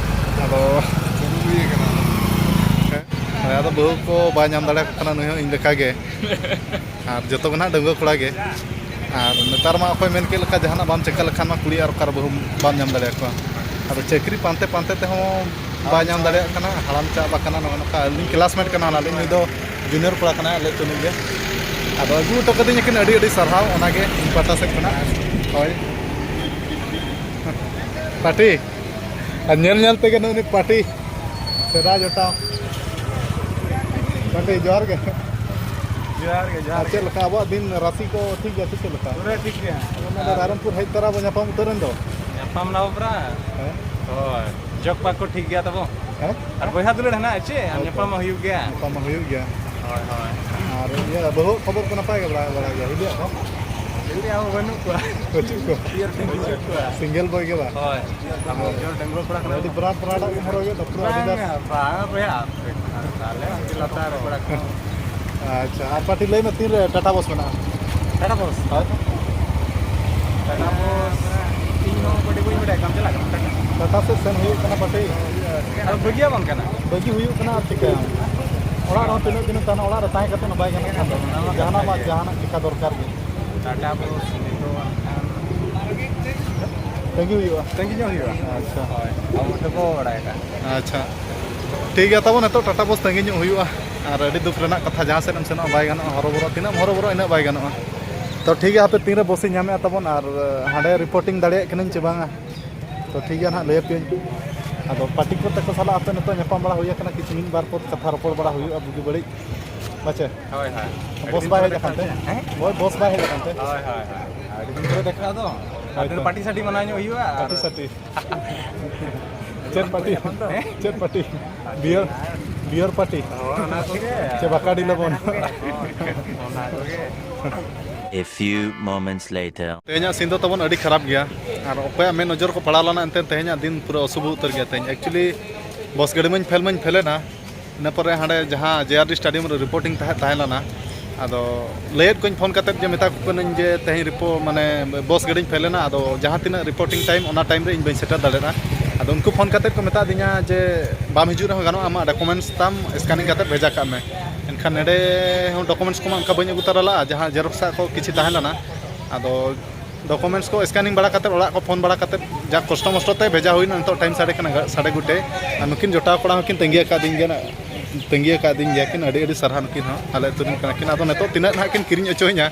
ᱟᱫᱚ ᱦᱮᱸ, ᱟᱫᱚ ᱵᱟᱹᱦᱩ ᱠᱚ ᱵᱟᱭ ᱧᱟᱢ ᱫᱟᱲᱮᱭᱟᱠᱚ ᱠᱟᱱᱟ ᱱᱩᱭ ᱦᱚᱸ ᱤᱧ ᱞᱮᱠᱟ ᱜᱮ᱾ ᱟᱨ ᱡᱚᱛᱚ ᱜᱮ ᱱᱟᱦᱟᱜ ᱰᱟᱺᱜᱩᱣᱟᱹ ᱠᱚᱲᱟ ᱜᱮ᱾ ᱟᱨ ᱱᱮᱛᱟᱨ ᱢᱟ ᱚᱠᱚᱭ ᱢᱮᱱ ᱠᱮᱫ ᱞᱮᱠᱟ, ᱡᱟᱦᱟᱱᱟᱜ ᱵᱟᱢ ᱪᱤᱠᱟ ᱞᱮᱠᱷᱟᱱ ᱢᱟ ᱠᱩᱲᱤ ᱟᱨ ᱚᱠᱟᱨᱮ ᱵᱟᱹᱦᱩ ᱵᱟᱢ ᱧᱟᱢ ᱫᱟᱲᱮᱭᱟᱠᱚᱣᱟ᱾ ᱟᱫᱚ ᱪᱟᱹᱠᱨᱤ ᱯᱟᱱᱛᱮ ᱯᱟᱱᱛᱮ ᱛᱮᱦᱚᱸ ᱵᱟᱭ ᱧᱟᱢ ᱫᱟᱲᱮᱭᱟᱜ ᱠᱟᱱᱟ, ᱦᱟᱲᱟᱢ ᱪᱟᱵ ᱟᱠᱟᱱᱟ᱾ ᱱᱚᱜᱼᱚ ᱱᱚᱝᱠᱟ ᱟᱹᱞᱤᱧ ᱠᱞᱟᱥᱢᱮᱴ ᱠᱟᱱᱟ ᱱᱟᱦᱟᱜ, ᱱᱩᱭ ᱫᱚ ᱡᱩᱱᱤᱭᱚᱨ ᱠᱚᱲᱟ ᱠᱟᱱᱟᱭ ᱟᱞᱮ ᱟᱹᱛᱩ ᱨᱤᱱᱤᱡ ᱜᱮ᱾ ᱟᱫᱚ ᱟᱹᱜᱩ ᱦᱚᱴᱚ ᱠᱟᱹᱫᱤᱧᱟ ᱠᱤᱱ, ᱟᱹᱰᱤ ᱟᱹᱰᱤ ᱥᱟᱨᱦᱟᱣ ᱚᱱᱟᱜᱮ ᱤᱧ ᱯᱟᱦᱴᱟ ᱥᱮᱫ ᱠᱷᱚᱱᱟᱜ᱾ ᱦᱳᱭ ᱯᱟᱴᱤ, ᱟᱨ ᱧᱮᱞ ᱧᱮᱞ ᱛᱮᱜᱮ ᱱᱩᱭ ᱱᱩᱭ ᱯᱟᱴᱤ ᱥᱮᱫᱟᱭ ᱡᱚᱴᱟᱣ᱾ ᱯᱟᱴᱤ, ᱡᱚᱦᱟᱨ ᱜᱮ᱾ ᱡᱚᱦᱟᱨ ᱜᱮ, ᱡᱚᱦᱟᱨ ᱟᱨ ᱪᱮᱫ ᱜᱮ᱾ ᱞᱮᱠᱟ ᱟᱵᱚᱣᱟᱜ ᱫᱤᱱ ᱨᱟᱥᱤ ᱠᱚ ᱴᱷᱤᱠ ᱜᱮᱭᱟ ᱥᱮ ᱪᱮᱫ ᱞᱮᱠᱟ? ᱯᱩᱨᱟᱹ ᱴᱷᱤᱠ ᱜᱮᱭᱟ᱾ ᱚᱱᱟ ᱫᱚ ᱨᱟᱭᱨᱚᱝᱯᱩᱨ ᱦᱮᱡ ᱛᱚᱨᱟ ᱵᱚ ᱧᱟᱯᱟᱢ ᱩᱛᱟᱹᱨ ᱮᱱ ᱫᱚ᱾ ᱧᱟᱯᱟᱢ ᱱᱟ ᱵᱚ ᱯᱨᱟ᱾ ᱦᱮᱸ? ᱦᱳᱭ᱾ ᱡᱚᱜᱽ ᱵᱟᱠ ᱠᱚ ᱴᱷᱤᱠ ᱜᱮᱭᱟ ᱛᱟᱵᱚ᱾ ᱦᱮᱸ? ᱟᱨ ᱵᱚᱭᱦᱟ ᱫᱩᱞᱟᱹᱲ ᱦᱮᱱᱟᱜᱼᱟ ᱪᱮ? ᱟᱨ ᱦᱳᱭ ᱛᱚ᱾ ᱧᱟᱯᱟᱢ ᱢᱟ ᱦᱩᱭᱩᱜ ᱜᱮᱭᱟ᱾ ᱧᱟᱯᱟᱢ ᱢᱟ ᱦᱩᱭᱩᱜ ᱜᱮᱭᱟ᱾ ᱦᱳᱭ, ᱦᱳᱭ᱾ ᱟᱨ ᱤᱭᱟᱹ, ᱵᱟᱹᱦᱩ ᱠᱷᱚᱵᱚᱨ ᱠᱚ ᱱᱟᱯᱟᱭ ᱜᱮ ᱵᱟᱲᱟᱭ, ᱵᱟᱲᱟᱭ ᱜᱮᱭᱟ, ᱦᱤᱡᱩᱜ ᱟᱠᱚ? ᱦᱤᱡᱩᱜ ᱟᱠᱚ, ᱵᱟᱹᱱᱩᱜ ᱠᱚᱣᱟ᱾ ᱵᱟᱹᱪᱩᱜ ᱠᱚᱣᱟ? ᱤᱭᱟᱹ ᱨᱮ ᱵᱟᱹᱪᱩᱜ ᱠᱚᱣᱟ᱾ ᱥᱤᱝᱜᱮᱞ ᱵᱚᱭ ᱜᱮ ᱵᱟᱝ? ᱦᱳᱭ᱾ ᱟᱵᱚ ᱡᱚ ᱰᱟᱺᱜᱩᱣᱟᱹ ᱠᱚᱲᱟ ᱠᱟᱱᱟ ᱟᱹᱰᱤ ᱵᱚᱱ᱾ ᱵᱨᱟᱱᱰ, ᱵᱨᱟᱱᱰ ᱟᱜ ᱜᱮᱢ ᱦᱚᱨᱚᱜᱮᱫ ᱫᱚ, ᱯᱩᱨᱟᱹ ᱵᱟᱝ, Adidas᱾ ᱵᱟᱝ ᱵᱚᱭᱦᱟ, ᱟᱞᱮ ᱟᱹᱰᱤ ᱞᱟᱛᱟᱨ ᱠᱚᱲᱟ ᱠᱚ᱾ ᱟᱪᱪᱷᱟ, ᱟᱨ ᱯᱟᱴᱤ ᱞᱟᱹᱭ ᱢᱮ, ᱛᱤᱱᱨᱮ ᱴᱟᱴᱟ ᱵᱚᱥ ᱢᱮᱱᱟᱜᱼᱟ? ᱴᱟᱴᱟ ᱵᱚᱥ? ᱦᱳᱭ᱾ ᱴᱟᱴᱟ ᱵᱚᱥ, ᱤᱧ ᱦᱚᱸ ᱯᱟᱴᱤ ᱵᱟᱹᱧ ᱵᱟᱰᱟᱭᱟ, ᱠᱟᱢ ᱪᱟᱞᱟᱜ ᱠᱟᱱᱟ ᱴᱟᱴᱟ? ᱴᱟᱴᱟ ᱥᱮᱫ ᱥᱮᱱ ᱦᱩᱭᱩᱜ ᱠᱟᱱᱟ ᱯᱟᱴᱤ᱾ ᱟᱫᱚ ᱵᱟᱹᱜᱤᱭᱟ ᱵᱟᱝ ᱠᱟᱱᱟ? ᱵᱟᱹᱜᱤ ᱦᱩᱭᱩᱜ ᱠᱟᱱᱟ, ᱟᱨ ᱪᱤᱠᱟᱹᱭᱟᱢ? ᱚᱲᱟᱜ ᱨᱮᱦᱚᱸ ᱛᱤᱱᱟᱹᱜ ᱫᱤᱱᱮᱢ ᱛᱟᱦᱮᱱᱟ, ᱚᱲᱟᱜ ᱨᱮ ᱛᱟᱦᱮᱸ ᱠᱟᱛᱮ ᱦᱚᱸ ᱵᱟᱭ ᱜᱟᱱᱚᱜ ᱠᱟᱱ ᱛᱟᱵᱚᱱᱟ᱾ ᱚᱱᱟ ᱢᱟ ᱡᱟᱦᱟᱱᱟᱜ ᱠᱟᱛᱷᱟ ᱢᱟ ᱜᱮ᱾ ᱡᱟᱦᱟᱱᱟᱜ ᱪᱤᱠᱟ ᱫᱚᱨᱠᱟᱨ ᱜᱮ᱾ ᱴᱟᱴᱟ ᱵᱚᱥ ᱱᱤᱛᱚᱜ ᱮᱱᱠᱷᱟᱱ ᱛᱟᱺᱜᱤ ᱦᱩᱭᱩᱜᱼᱟ᱾ ᱛᱟᱺᱜᱤ ᱧᱚᱜ ᱦᱩᱭᱩᱜᱼᱟ᱾ ᱟᱪᱪᱷᱟ᱾ ᱦᱳᱭ, ᱟᱵᱚ ᱴᱷᱮᱱ ᱠᱚ ᱵᱟᱲᱟᱭ ᱠᱟᱜᱼᱟ᱾ ᱟᱪᱪᱷᱟ, ᱴᱷᱤᱠ ᱜᱮᱭᱟ ᱛᱟᱵᱚᱱ, ᱱᱤᱛᱚᱜ ᱴᱟᱴᱟ ᱵᱚᱥ ᱛᱟᱺᱜᱤ ᱧᱚᱜ ᱦᱩᱭᱩᱜᱼᱟ᱾ ᱟᱨ ᱟᱹᱰᱤ ᱫᱩᱠ ᱨᱮᱱᱟᱜ ᱠᱟᱛᱷᱟ, ᱡᱟᱦᱟᱸ ᱥᱮᱫ ᱮᱢ ᱥᱮᱱᱚᱜᱼᱟ ᱵᱟᱭ ᱜᱟᱱᱚᱜᱼᱟ, ᱦᱚᱨᱚᱵᱚᱨᱚ, ᱛᱤᱱᱟᱹᱜ ᱮᱢ ᱦᱚᱨᱚᱵᱚᱨᱚᱜᱼᱟ ᱤᱱᱟᱹᱜ ᱵᱟᱭ ᱜᱟᱱᱚᱜᱼᱟ᱾ ᱛᱚ ᱴᱷᱤᱠ ᱜᱮᱭᱟ, ᱦᱟᱯᱮ ᱛᱤᱱᱨᱮ ᱵᱚᱥᱤᱧ ᱧᱟᱢᱮᱫᱼᱟ ᱛᱟᱵᱚᱱ, ᱟᱨ ᱦᱟᱸᱰᱮ ᱨᱤᱯᱳᱨᱴᱤᱝ ᱫᱟᱲᱮᱭᱟᱜ ᱠᱟᱹᱱᱟᱹᱧ ᱪᱮ ᱵᱟᱝᱟ, ᱛᱚ ᱴᱷᱤᱠ ᱜᱮᱭᱟ ᱱᱟᱦᱟᱜ, ᱞᱟᱹᱭ ᱟᱯᱮᱭᱟᱹᱧ᱾ ᱟᱫᱚ ᱯᱟᱴᱤ ᱠᱚ ᱛᱟᱠᱚ ᱥᱟᱞᱟᱜ ᱦᱟᱯᱮ ᱱᱤᱛᱚᱜ ᱧᱟᱯᱟᱢ ᱵᱟᱲᱟ ᱦᱩᱭ ᱟᱠᱟᱱᱟ, ᱠᱤᱪᱷᱩ ᱢᱤᱫ ᱵᱟᱨ ᱯᱚᱫ ᱠᱟᱛᱷᱟ ᱨᱚᱯᱚᱲ ᱵᱟᱲᱟ ᱦᱩᱭᱩᱜᱼᱟ ᱵᱩᱜᱤ ᱵᱟᱹᱲᱤᱡ᱾ ᱟᱪᱪᱷᱟ᱾ ᱦᱳᱭ, ᱦᱳᱭ᱾ ᱵᱚᱥ ᱵᱟᱭ ᱦᱮᱡ ᱟᱠᱟᱱ ᱛᱮ? ᱦᱮᱸ? ᱦᱳᱭ, ᱵᱚᱥ ᱵᱟᱭ ᱦᱮᱡ ᱟᱠᱟᱱ ᱛᱮ? ᱦᱳᱭ, ᱦᱳᱭ, ᱦᱳᱭ᱾ ᱟᱹᱰᱤ ᱫᱤᱱ ᱯᱚᱨᱮ ᱫᱮᱠᱷᱟ ᱫᱚ᱾ ᱦᱳᱭ ᱟᱫᱚ ᱛᱚ᱾ ᱯᱟᱴᱤ ᱥᱟᱴᱤ ᱢᱟᱱᱟᱣ ᱧᱚᱜ ᱦᱩᱭᱩᱜᱼᱟ ᱟᱨ ᱯᱟᱴᱤ ᱥᱟᱴᱤ᱾ ᱪᱮᱫ ᱯᱟᱴᱤ? ᱦᱮᱸ? ᱪᱮᱫ ᱯᱟᱴᱤ? ᱵᱤᱭᱟᱨ, ᱵᱤᱭᱟᱨ ᱯᱟᱴᱤ? ᱦᱳᱭ, ᱚᱱᱟ ᱠᱚᱜᱮ᱾ ᱪᱮ ᱵᱟᱠᱟᱰᱤ ᱞᱮᱵᱚᱱ? ᱦᱳᱭ, ᱚᱱᱟ ᱠᱚᱜᱮ᱾ A few moments later. ᱛᱮᱦᱮᱧᱟᱜ ᱥᱤᱱ ᱫᱚ ᱛᱟᱵᱚᱱ ᱟᱹᱰᱤ ᱠᱷᱟᱨᱟᱯ ᱜᱮᱭᱟ, ᱟᱨ ᱚᱠᱚᱭᱟᱜ ᱢᱮᱫ ᱱᱚᱡᱚᱨ ᱠᱚ ᱯᱟᱲᱟᱣ ᱞᱮᱱᱟ ᱮᱱᱛᱮ ᱛᱮᱦᱮᱧᱟᱜ ᱫᱤᱱ ᱯᱩᱨᱟᱹ ᱚᱥᱩᱵ ᱩᱛᱟᱹᱨ ᱜᱮᱭᱟ᱾ ᱛᱮᱦᱮᱧ actually ᱵᱚᱥ ᱜᱟᱹᱰᱤ ᱢᱟᱧ ᱯᱷᱮᱞ ᱢᱟᱧ ᱯᱷᱮᱞ ᱮᱱᱟ, ᱤᱱᱟᱹ ᱯᱚᱨᱮ ᱦᱟᱸᱰᱮ ᱡᱟᱦᱟᱸ ᱡᱮ ᱟᱨ ᱰᱤ ᱥᱴᱮᱰᱤᱭᱟᱢ ᱨᱮ ᱨᱤᱯᱳᱨᱴᱤᱝ ᱛᱟᱦᱮᱸ, ᱛᱟᱦᱮᱸ ᱞᱮᱱᱟ᱾ ᱟᱫᱚ ᱞᱟᱹᱭᱮᱫ ᱠᱚᱧ ᱯᱷᱳᱱ ᱠᱟᱛᱮᱫ ᱡᱮ ᱢᱮᱛᱟ ᱠᱚ ᱠᱟᱹᱱᱟᱹᱧ ᱡᱮ ᱛᱮᱦᱮᱧ ᱨᱤᱯᱳ-, ᱢᱟᱱᱮ ᱵᱚᱥ ᱜᱟᱹᱰᱤᱧ ᱯᱷᱮᱞ ᱮᱱᱟ, ᱟᱫᱚ ᱡᱟᱦᱟᱸ ᱛᱤᱱᱟᱹᱜ ᱨᱤᱯᱳᱨᱴᱤᱝ ᱴᱟᱭᱤᱢ ᱚᱱᱟ ᱴᱟᱭᱤᱢ ᱨᱮ ᱤᱧ ᱵᱟᱹᱧ ᱥᱮᱴᱮᱨ ᱫᱟᱲᱮᱭᱟᱜᱼᱟ᱾ ᱟᱫᱚ ᱩᱱᱠᱩ ᱯᱷᱳᱱ ᱠᱟᱛᱮᱫ ᱠᱚ ᱢᱮᱛᱟ ᱫᱤᱧᱟ ᱡᱮ ᱵᱟᱢ ᱦᱤᱡᱩᱜ ᱨᱮᱦᱚᱸ ᱜᱟᱱᱚᱜᱼᱟ, ᱟᱢᱟᱜ ᱰᱚᱠᱩᱢᱮᱱᱴᱥ ᱛᱟᱢ ᱥᱠᱮᱱᱤᱝ ᱠᱟᱛᱮᱫ ᱵᱷᱮᱡᱟ ᱠᱟᱜ ᱢᱮ᱾ ᱮᱱᱠᱷᱟᱱ ᱱᱚᱰᱮ ᱦᱚᱸ ᱰᱚᱠᱩᱢᱮᱱᱴᱥ ᱠᱚᱢᱟ ᱚᱱᱠᱟ ᱵᱟᱹᱧ ᱟᱹᱜᱩ ᱛᱟᱨᱟ ᱞᱟᱜᱼᱟ, ᱡᱟᱦᱟᱸ ᱡᱮᱨᱚᱠᱥ ᱠᱚ ᱠᱤᱪᱷᱩ ᱛᱟᱦᱮᱸ ᱞᱮᱱᱟ᱾ ᱟᱫᱚ ᱰᱚᱠᱩᱢᱮᱱᱴᱥ ᱠᱚ ᱥᱠᱮᱱᱤᱝ ᱵᱟᱲᱟ ᱠᱟᱛᱮᱫ, ᱚᱲᱟᱜ ᱠᱚ ᱯᱷᱳᱱ ᱵᱟᱲᱟ ᱠᱟᱛᱮᱫ, ᱡᱟ ᱠᱚᱥᱴᱚ ᱢᱚᱥᱴᱚ ᱛᱮ ᱵᱷᱮᱡᱟ ᱦᱩᱭᱱᱟ᱾ ᱱᱤᱛᱚᱜ ᱴᱟᱭᱤᱢ ᱥᱟᱰᱮ ᱠᱟᱱᱟ ᱜᱟ-, ᱥᱟᱰᱮ ᱜᱚᱴᱮᱡ᱾ ᱟᱨ ᱱᱩᱠᱤᱱ ᱡᱚᱴᱟᱣ ᱠᱚᱲᱟ ᱦᱚᱸᱠᱤᱱ ᱛᱟᱺᱜᱤ ᱟᱠᱟᱫᱤᱧ ᱜᱮᱭᱟ, ᱛᱟᱺᱜᱤ ᱟᱠᱟᱫᱤᱧ ᱜᱮᱭᱟ ᱠᱤᱱ᱾ ᱟᱹᱰᱤ ᱟᱹᱰᱤ ᱥᱟᱨᱦᱟᱣ ᱱᱩᱠᱤᱱ ᱦᱚᱸ, ᱟᱞᱮ ᱟᱹᱛᱩ ᱨᱮᱱ ᱠᱟᱱᱟ ᱠᱤᱱ᱾ ᱟᱫᱚ ᱱᱤᱛᱚᱜ ᱛᱤᱱᱟᱹᱜ ᱱᱟᱦᱟᱜ ᱠᱤᱱ ᱠᱤᱨᱤᱧ ᱚᱪᱚᱧᱟ᱾